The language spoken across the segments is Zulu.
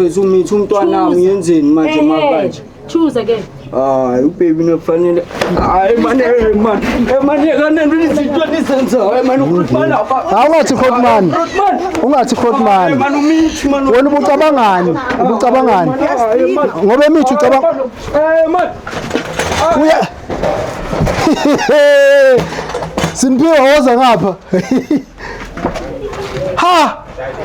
Mfethu umithi umntwana wami yenzeni manje makanje? Choose ke. Hayi ubaby nokufanele. Hayi man hey man. Hey man yekani izinto enizenzayo man ukhuluma lapha. Awungathi Hotman. Ungathi Hotman. Man umithi man. Wena ubucabangani? Ubucabangani? Ngoba emithi ucabanga Eh man. Uya Simphiwe woza ngapha. Ha!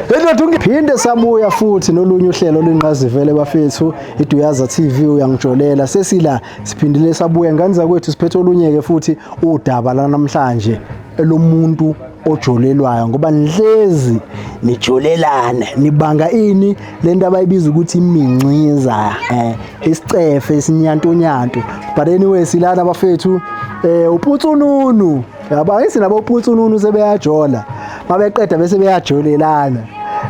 Lendoda ungiphinde sabuya futhi nolunye uhlelo oluyingqazivele bafethu iDuyaza TV uyangijolela sesila siphindile sabuya ngane zakwethu siphethe olunye ke futhi udaba la namhlanje elomuntu ojolelwayo ngoba nihlezi nijolelana nibanga ini lento abayibiza ukuthi iminciza eh isicefe isinyantonyanto but anyway silana bafethu eh uputsununu yabo angithi nabo uputsununu sebeyajola mabeqeda bese beyajolelana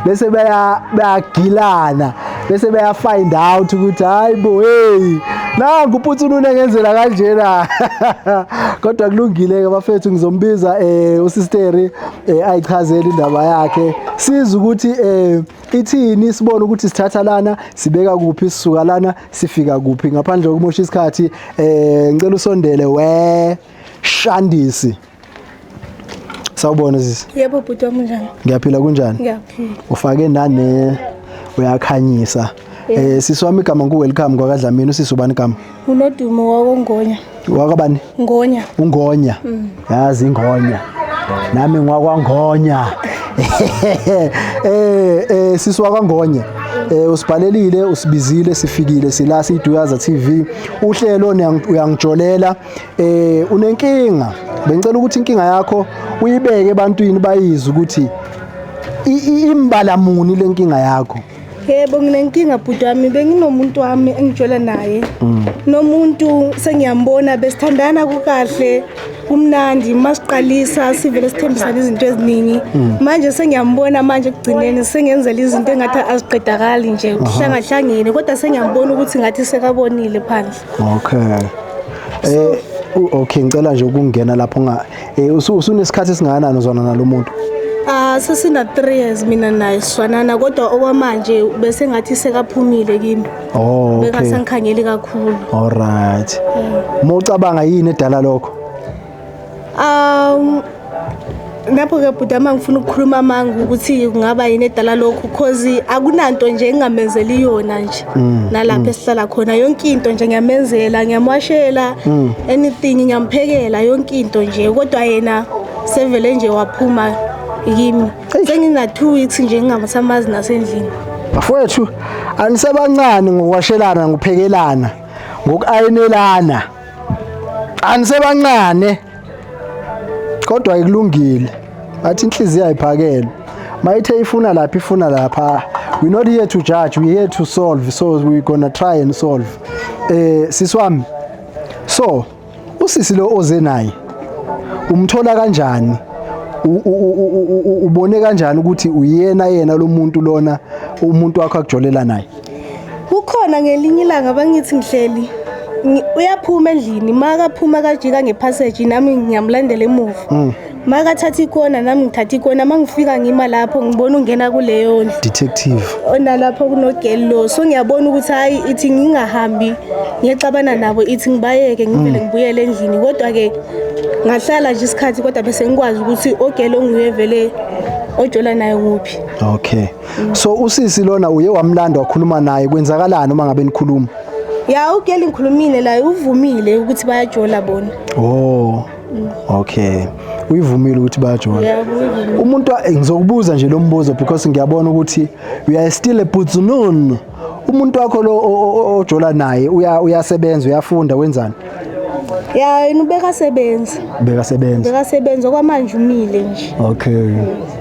bese bayagilana bese beya find out ukuthi hayi bo hey nangu uputsununu engenzela kanjena kodwa kulungile ke bafethu ngizombiza eh usisteri eh ayichazele indaba yakhe siza ukuthi eh ithini sibone ukuthi sithatha lana sibeka kuphi sisuka lana sifika kuphi ngaphandle kokumosha isikhathi eh ngicela usondele we Shandisi Sawubona sisi. Yebo bhuti wami unjani? Ngiyaphila kunjani? Ngiyaphila. Ufake nane uyakhanyisa. Eh sisi wami igama ngu welcome kwakaDlamini usisi ubani igama? Unodumo wakongonya. Wakabani? Ngonya. Ungonya. Yazi ingonya. Nami ngwakwangonya. Eh eh sisi wakwangonya. Eh usibhalelile usibizile sifikile sila siyiduyaza TV uhlelo uyangijolela eh unenkinga bengicela ukuthi inkinga yakho uyibeke ebantwini bayizwe ukuthi imbala muni lenkinga yakho. Yebo nginenkinga bhuti wami benginomuntu wami engijola naye. Nomuntu sengiyambona besithandana kukahle kumnandi masiqalisa sivele sithembisana izinto eziningi. Manje sengiyambona manje ekugcineni sengenzela izinto engathi aziqedakali nje kuhlangahlangene kodwa sengiyambona ukuthi ngathi sekabonile phandle. Okay. Eh okay ngicela nje ukungena lapho nga eh usunesikhathi esingakanani uzwana nalomuntu? Ah sesina 3 years mina naye sizwanana kodwa okwamanje bese ngathi sekaphumile kimi. Oh okay. Bengasangikhangeli kakhulu. All right. Mawucabanga yini edala lokho? Lapho ke bhuti ama ngifuna ukukhuluma amanga ukuthi kungaba yini edala lokhu cause akunanto nje engingamenzeli yona nje nalapho esihlala khona yonke into nje ngiyamenzela ngiyamwashela anything ngiyamphekela yonke into nje kodwa yena sevele nje waphuma kimi sengina 2 weeks nje ngingasamazi nasendlini. Bafowethu anisebancane ngokwashelana ngokuphekelana ngokuayinelana anisebancane kodwa ikulungile bathi inhliziyo ayiphakelwe mayithe ifuna lapha ifuna lapha. We're not here to judge, we're here to solve, so we're gonna try and solve. Eh siswami, so usisi lo oze naye umthola kanjani? Ubone kanjani ukuthi uyena yena lo muntu lona umuntu wakho akujolela naye? Kukhona ngelinye ilanga bangithi ngihleli uyaphuma endlini makaphuma kajika ngepassage nami ngiyamlandela emuva makathatha ikona nami ngithatha ikona mangifika ngima lapho ngibona ungena kuleyo ndlu. Detective. Onalapho kunogel lo so ngiyabona ukuthi hayi ithi ngingahambi ngiyexabana nabo ithi ngibayeke ngivele ngibuyele endlini kodwa ke ngahlala nje isikhathi kodwa bese ngikwazi ukuthi ogel onguye vele ojola naye nguphi. Okay. So usisi lona uye wamlanda wakhuluma naye kwenzakalani uma ngabe nikhuluma? Ya ugel ngikhulumile naye uvumile ukuthi bayajola bona. Oh. Okay. Uyivumile ukuthi bayajola. Yebo uyivumile. Umuntu ngizokubuza nje lo mbuzo because ngiyabona ukuthi we are still a putsunun. Umuntu wakho lo ojola naye uyasebenza uyafunda wenzani? Ya yena ubekasebenza. Bekasebenza. Bekasebenza okwamanje umile nje. Okay.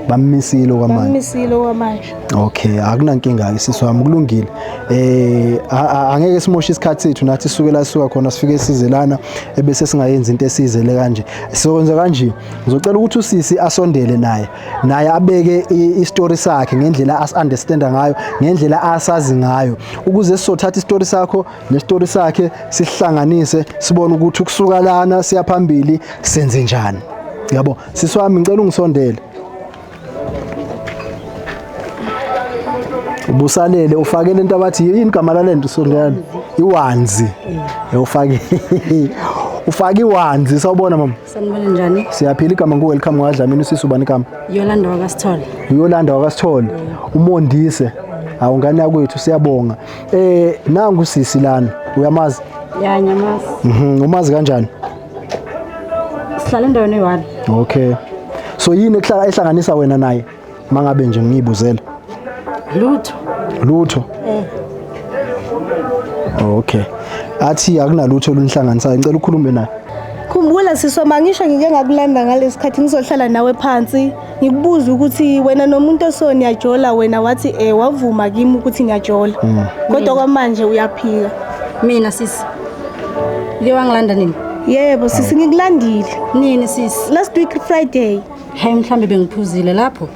Bammisile okwamanje. Bammisile okwamanje. Okay, akunankinga ke sisi wami kulungile. Eh angeke simoshe isikhathi sethu nathi sisuke la sisuka khona sifike sizelana ebese singayenzi into esizele kanje. Sizokwenza kanje. Ngizocela ukuthi usisi asondele naye. Naye abeke istory sakhe ngendlela as understand ngayo, ngendlela asazi ngayo ukuze sizothatha istory sakho nestory sakhe sihlanganise sibone ukuthi ukusuka lana siya phambili senze njani. Yabo, sisi wami ngicela ungisondele. Ubusalele ufake lento abathi yini igama lalento sondela iwanzi. Ufake ufake iwanzi sawubona mama. Sanibona njani? Siyaphila igama ngu welcome ngwadlamini usisi ubani igama? Yolanda wakaSithole. Uyolanda wakaSithole. Umondise. Hawu ngane yakwethu siyabonga. Nangu sisi lana uyamazi? Ya nyamazi. Umazi kanjani? Sihlala endaweni eyi-one. Okay. So yini ehlanganisa wena naye? Mangabe nje ngiyibuzela. Lutho. Lutho. Okay. Athi akunalutho olunihlanganisayo ngicela ukhulume naye. Khumbula sisoma ngisho ngike ngakulanda ngalesikhathi ngizohlala nawe phansi ngikubuza ukuthi wena nomuntu oso niyajola wena wathi wavuma kimi ukuthi ngiyajola. Kodwa kwamanje uyaphika. Mina sisi. Uke wangilanda nini? Yebo sisi ngikulandile. Nini sisi? Last week Friday. Hey mhlambe bengiphuzile lapho.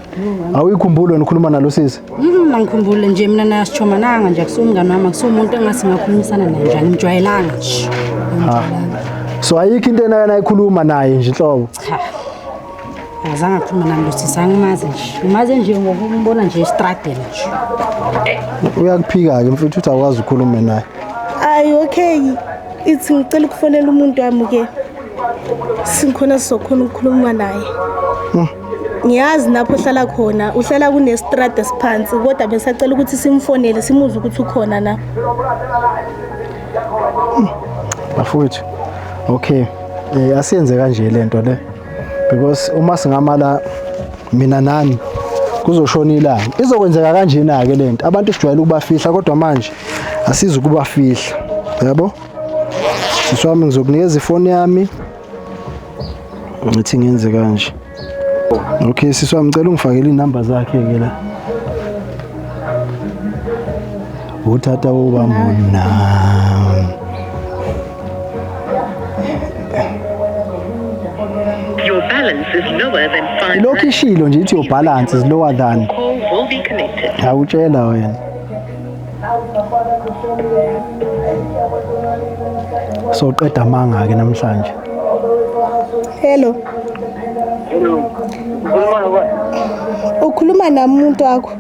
Awuyikhumbuli wena ukhuluma nalo sisi? Angikhumbule nje mina nasichomananga nje akusumngani wami akusumuntu engase ngakhulumisana naye nje angimjwayelanga nje. So ayikho into enake nayikhuluma naye nje inhlobo. Cha. Azange akhuluma nami lo sisi angimazi nje. Ngimazi nje ngokumbona nje estradeni nje. Uyakuphika ke mfethu uthi awukwazi ukukhuluma naye. Ayi okay. Ithi ngicela ukufonela umuntu wami ke. Singikhona sizokhona ukukhuluma naye. Ngiyazi lapho uhlala khona, uhlala kunestrada esiphansi kodwa besacela ukuthi simfonele simuzwe ukuthi ukhona na. Bafowethu. Okay. Asiyenze kanje lento le. Because uma singamala mina nani kuzoshona ilanga. Izokwenzeka kanjena ke lento. Abantu sijwayele ukubafihla kodwa manje asizi ukubafihla. Yabo? Sisi wami ngizokunikeza ifoni yami. Ngithi ngenze kanje. Okay sisi wami ngicela ungifakele inamba zakhe ke la. Uthatha uba mona. Your balance is lower than 5. Ilokhu ishilo nje ithi your balance is lower than. Call will be connected. Awutshela wena. So qeda amanga ke namhlanje. Hello. Hello. Ukhuluma nobani? Ukhuluma namuntu wakho.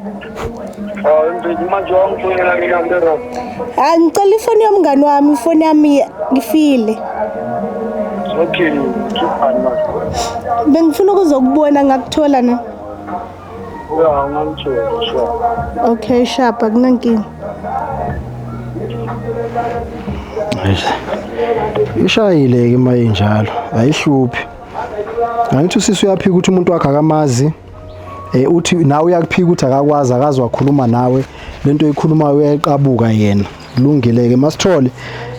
Manje wangifonela mina ngero. Ah ngicela ifoni yomngani wami, ifoni yami ngifile. Okay, khiphani manje. Bengifuna ukuzokubona ngakuthola na. Ya, ngamthola, sure. Okay, sharp akunankinga. Ishayile ke mayinjalo, ayihluphi. Angithi usisi uyaphika ukuthi umuntu wakhe akamazi. Uthi nawe uyakuphika ukuthi akakwazi akazi wakhuluma nawe. Lento oyikhulumayo uyayiqabuka yena. Kulungile ke masithole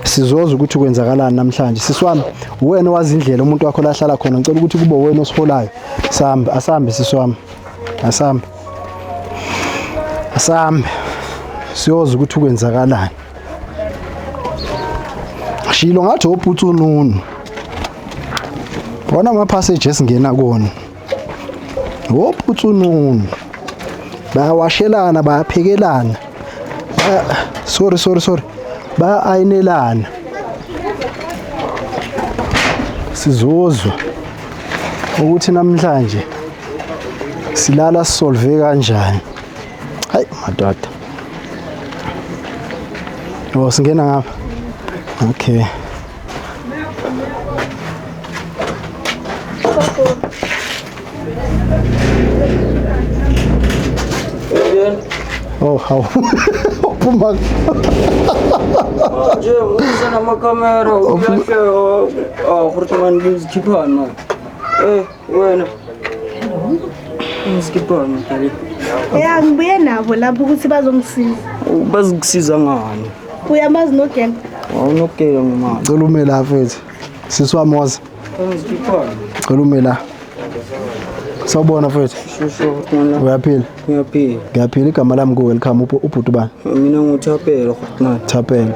sizoza ukuthi kwenzakalani namhlanje. Sisi wami wena wazi indlela umuntu wakho lahlala khona ngicela ukuthi kube wena osiholayo. Sambe asambe sisi wami. Asambe. Asambe. Siyoza ukuthi kwenzakalani. Shilo ngathi ophutsununu. Bona ama passage esingena kuona. Ophutsununu. Bayawashelana bayaphekelana. Sorry. Bayayinelana. Sizozwa ukuthi namhlanje silala solve kanjani. Hayi madoda. Oh singena ngapha. Okay. Oh, how? Uphuma. Nje uze namakamera uyahle ah man ngizikhiphani manje. Wena. Ngizikhiphani dali. Ya ngibuye nabo lapho ukuthi bazongisiza. Bazikusiza ngani? Uyamazi nogela? Awunogela ngimali. Cela ume la mfethu. Sisi wami woza. Ngizikhiphani. Cela ume la. Sawubona mfethu. Shusho man. Uyaphila? Ngiyaphila. Ngiyaphila igama lami ku welcome ubhuti bani? Mina nguThapelo man. Thapelo.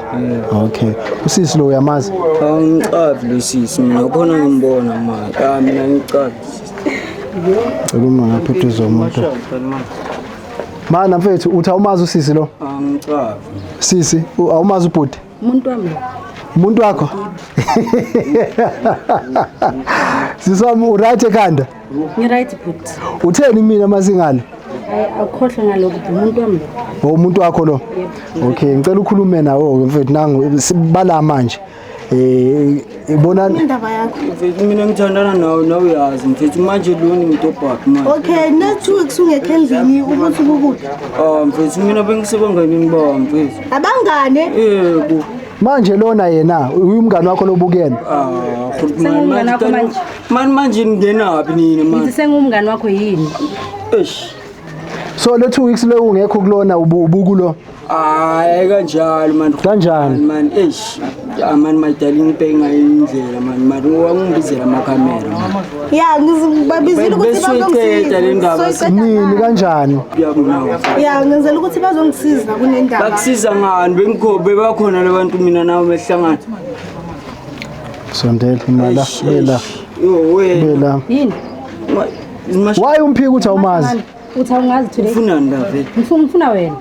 Okay. Usisi lo uyamazi? Angicavi lo sisi mina khona ngimbona manje. Ah mina ngicavi. Cela uma ngapha eduze umuntu. Mana mfethu uthi awumazi usisi lo? Angicavi. Sisi, awumazi ubhuti? Umuntu wami. Umuntu wakho? Sisi wami uright ekhanda? Ngi right bhuti. Utheni mina masingale? Hayi, awukhohlwe ngalokho umuntu wami lo. Oh, umuntu wakho lo. Okay, ngicela ukhulume nawo ke mfethu nangu bala manje. Eh ibona Indaba yakho. Mfethu mina ngithandana nawe, nawe uyazi mfethu, manje loni ngitobhaphi manje. Okay, ne 2 weeks ungekho endlini ukuthi ubukuphi? Ah mfethu mina bengisebanganini bami mfethu. Abangane? Yebo. Manje lona yena uyumngani wakho lobukena. Ah, futhi Sengumngani wakho manje. Manje manje ningenaphi nina Ngithi manje? sengumngani wakho yini? Eish. So le 2 weeks le ungekho kulona ubukulo. Hayi kanjalo manje. Kanjani? Man, eish. Ah man my darling ngibheka indlela man. Man wangibizela amakhamera man. Ya, ngizibabizile ukuthi Besoyiqeda le ndaba. bazongisiza. Nini kanjani? Uyakunawo. Ya, ngenzela ukuthi bazongisiza kunendaba. Bakusiza ngani bengikho bebakhona labantu mina nawe behlangana. Sondela imala Eish, bela eish. Yo wena. bela. Yini? Why umphika ukuthi awumazi? Uthi awungazi today? Ufunani la vele? Ngifuna wena.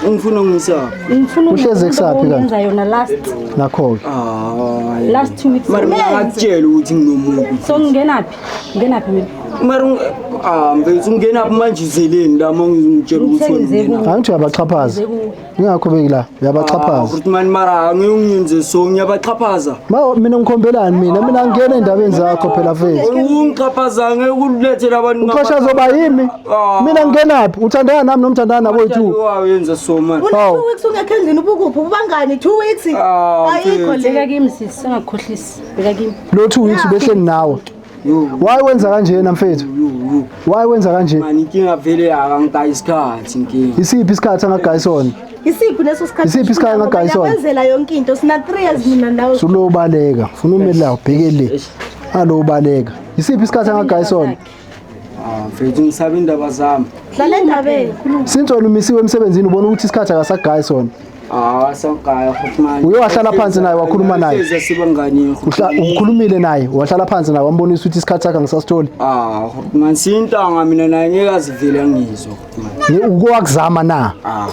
Ungifuna ngisa. Ngifuna Uhlezi ekusaphi kanti? Ngenza yona last Nakho ke. Ah. last 2 weeks. Mara mina ngakutshela ukuthi nginomuntu. So ngingenaphi? Ngingenaphi mina? Mara ah mfethu ungenaphi manje uzeleni la uma ngitshela ukuthi Ngithe wena ngize ungenaphi. Angithi uyabaxhaphaza. Ngize kuwe. Ingakho bekila uyabaxhaphaza. Ukuthi mani mara angeke ungenze so ngiyabaxhaphaza. Ma mina ngikhombelani mina mina ngingena endabeni zakho phela mfethu. Ungixhaphaza ngeke ulethele abantu. Uxhasha zoba yimi. Mina ngingenaphi? Uthandana nami nomthandana nabo yi2. Wayenza so man. Una Hawu. 2 weeks ungekho endlini ubukuphi? Ubangani 2 weeks? Ah, Ayikho Bheka le. kimi sisi, singakukhohlisi. Bheka kimi. Lo 2 weeks ubehleli nawe. Yo Why wenza kanjena mfethu? yo yo. Why wenza kanje? Mani inkinga vele akangigayi isikhathi inkinga. Isiphi isikhathi angagayi sona? Isiphi leso sikhathi? Isiphi isikhathi angagayi sona? Ngiyenzela yonke into. Sina 3 years mina nawe. Sulo ubaleka. Funa ume la ubheke le. Alo ubaleka. Isiphi isikhathi angagayi sona? Ah mfethu ngisaba indaba zami. Dlala endabeni. Since wena umisiwe emsebenzini ubona ukuthi isikhathi akasagayi sona. Ah sangigaya futhi manje. Uye wahlala phansi naye, wakhuluma naye? Hlezi sibangani. Ukhulumile naye, wahlala phansi naye wambonisa ukuthi isikhathi sakhe angisasitholi. Ah man sintanga mina naye ngeke azivele angizwa futhi man. Uke wakuzama na? Ah.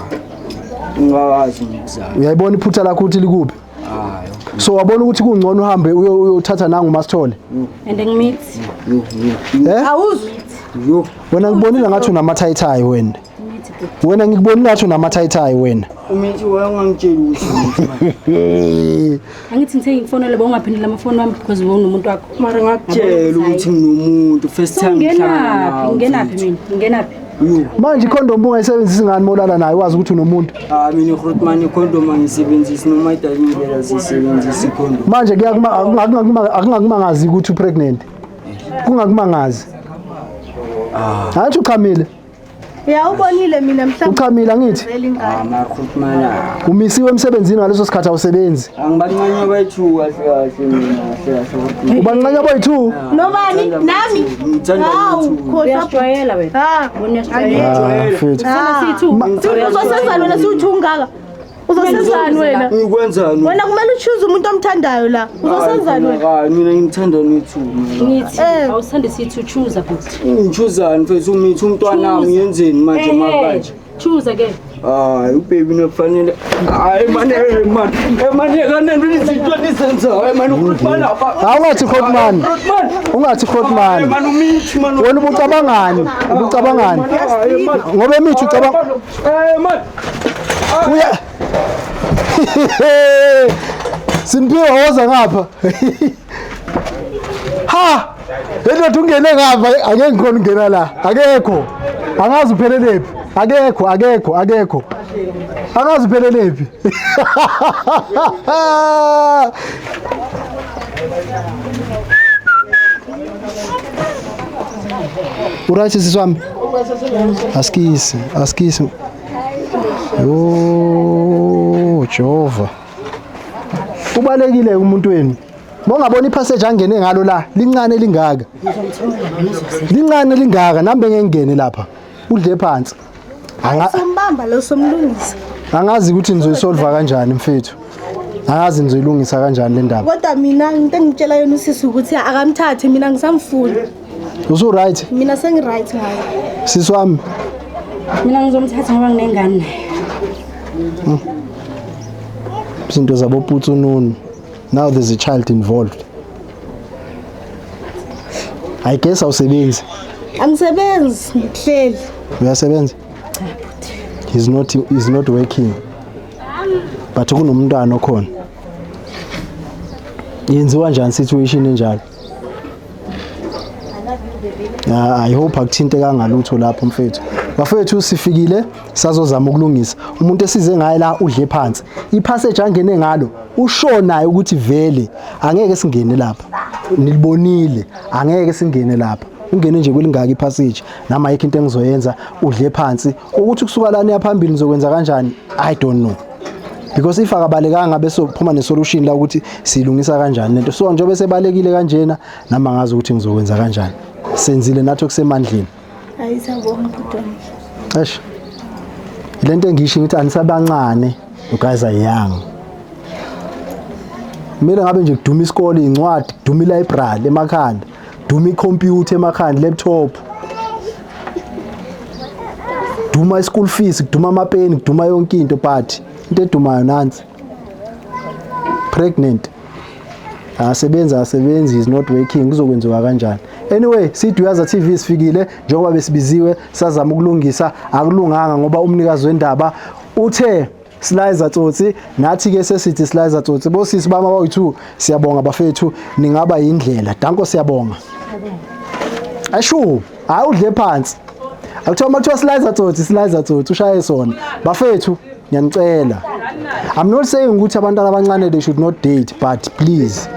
Ungawazi ngikuzama. Uyayibona iphutha lakho ukuthi likuphi? Ah So wabona ukuthi kungcono uhambe uyothatha nangu Masithole. And ngimithi. yo yo Eh? Awuzwi. yo. Wena ngikubonile ngathi unamathayithayi wena. Ngimithi bhuti. Wena ngikubonile ngathi unamathayithayi wena. Umithi wayengangitsheli ukuthi umithi man. Angithi ngithe ngifonele bowungaphenduli amafoni wami because bowunomuntu wakho. Mara ngakutshela ukuthi nginomuntu first So time ngihlangana ngingenaphi? nawe. Ngingenaphi mina? Ngingenaphi? Yo. Manje icondom ungayisebenzisi ngani molala naye wazi ukuthi unomuntu? Ah mina Grootman icondom angisebenzisi noma idalindlela sisebenzisa icondom. Manje akungakumangazi ukuthi upregnant. Kungakumangazi. Ah. Angithi uchamile. Ya ubonile mina mhlawumbe. Uchamile angithi? Ah mara Grootman ah. Umisiwe emsebenzini ngaleso sikhathi awusebenzi. Angibancane bayithu kahle kahle mina kahle kahle Grootman. Ubanqanya boyi2. Nobani? Nami. Ngithanda Hawu, ukuthi khohlwa. Uyasijwayela wena. Ah. Wena uyasijwayela. Ah, mfethu. Sana sithu. Uzosenzani wena siwuthungaka? Uzosenzani wena? Ngikwenzani? Wena kumele uchoose umuntu omthandayo la. Uzosenzani wena? Hayi mina ngimthanda nithu. Ngithi Eh. awusithandi sithu choose bhuti. Ngichuzani mfethu umithi umntwana wami yenzeni manje manje? Choose ke. Hayi ubaby nokufanele. Hayi man eh man. Eh man kanti izinto enizenzayo man uGrootman apha. Awungathi Grootman. Grootman. Ungathi Hayi Grootman. man umithi man. Wena ubucabangani? Ubucabangani? Hayi man. Ngoba emithi ucabanga Eh man. uya Simphiwe woza ngapha. Ha! Lento ungene ngapha ake ngikhona ungena la. Akekho. Angazi uphelele phi. Akekho, akekho, akekho. Angazi uphelele phi. Uright sisi wami? Asikisi, asikisi. Yo, Jehova. Ubalekile umuntu wenu. Mongabona ipassage angene ngalo la, lincane lingaka. Lincane lingaka, nami bengengene lapha. Udle phansi. Sombamba lo somlungisa. Angazi ukuthi nizoyisolve kanjani mfethu. Angazi nizoyilungisa kanjani le ndaba. Kodwa mina into engitshela yona usisi ukuthi akamthathe mina ngisamfuni. Usu right Mina sengi right ngaye. sisi wami. Mina ngizomthatha ngoba nginengane naye. Izinto zabo putsununu. Now there's a child involved. I guess awusebenzi. Angisebenzi ngihleli. Uyasebenza? Cha bhuti. He's not working. But kunomntwana okhona. Yenziwa njani situation enjalo? Ah, I hope akuthinte kangalutho lapho mfethu. Bafethu, sifikile sazozama ukulungisa. Umuntu esize ngaye la udle phansi. Ipassage angene ngalo usho naye ukuthi vele angeke singene lapha. Nilibonile, angeke singene lapha. Ungene nje kwelingaka ipassage, nama ayikho into engizoyenza, udle phansi. Ukuthi kusuka lana yaphambili nizokwenza kanjani, I don't know. Because if akabalekanga bese uphuma nesolution la ukuthi silungisa kanjani lento. So njengoba sebalekile kanjena, nama ngazi ukuthi ngizokwenza kanjani. Senzile nathi okusemandleni. Hayi, siyabonga bhuti wami. Eish. Lento engisho ngithi anisabancane, you guys are young. Kumele ngabe nje kuduma isikole, incwadi, kuduma ilibrary emakhanda, kuduma icomputer emakhanda, laptop. Duma school fees, kuduma amapeni, kuduma yonke into, but into edumayo nansi. Pregnant. Asebenza, asebenzi, is not working, kuzokwenziwa kanjani? Anyway, siDuyaza TV sifikile njengoba besibiziwe, sazama ukulungisa, akulunganga ngoba umnikazi wendaba uthe slicer tsotsi, nathi ke sesithi slicer tsotsi. Bosisi bama bayi2, siyabonga bafethu, ningaba indlela. Danko, siyabonga. Ashu, hayi, udle phansi. Akuthiwa makuthiwa slicer tsotsi, slicer tsotsi, ushaye sona. Bafethu, ngiyanicela. I'm not saying ukuthi abantwana abancane they should not date, but please,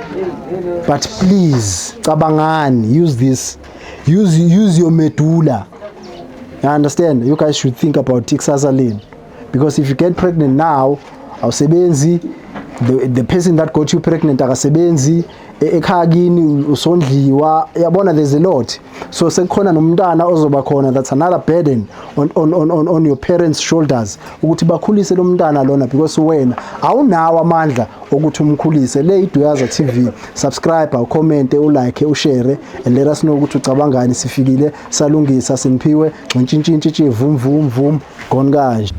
but please, cabangani, use this, use your medulla. You understand? You guys should think about ikusasa lenu. Because if you get pregnant now, awusebenzi, the person that got you pregnant akasebenzi, ekhaya kini usondliwa, yabona, there's a lot. So sekukhona nomntana ozoba khona, that's another burden on your parents' shoulders ukuthi bakhulise lo mntana lona, because wena awunawo amandla ukuthi umkhulise. Le iDuyaza TV, subscribe, ucomment, ulike, ushare and let us know ukuthi ucabangani. Sifikile salungisa, siniphiwe ntshintshintshintshi, vum vum vum, gone kanje.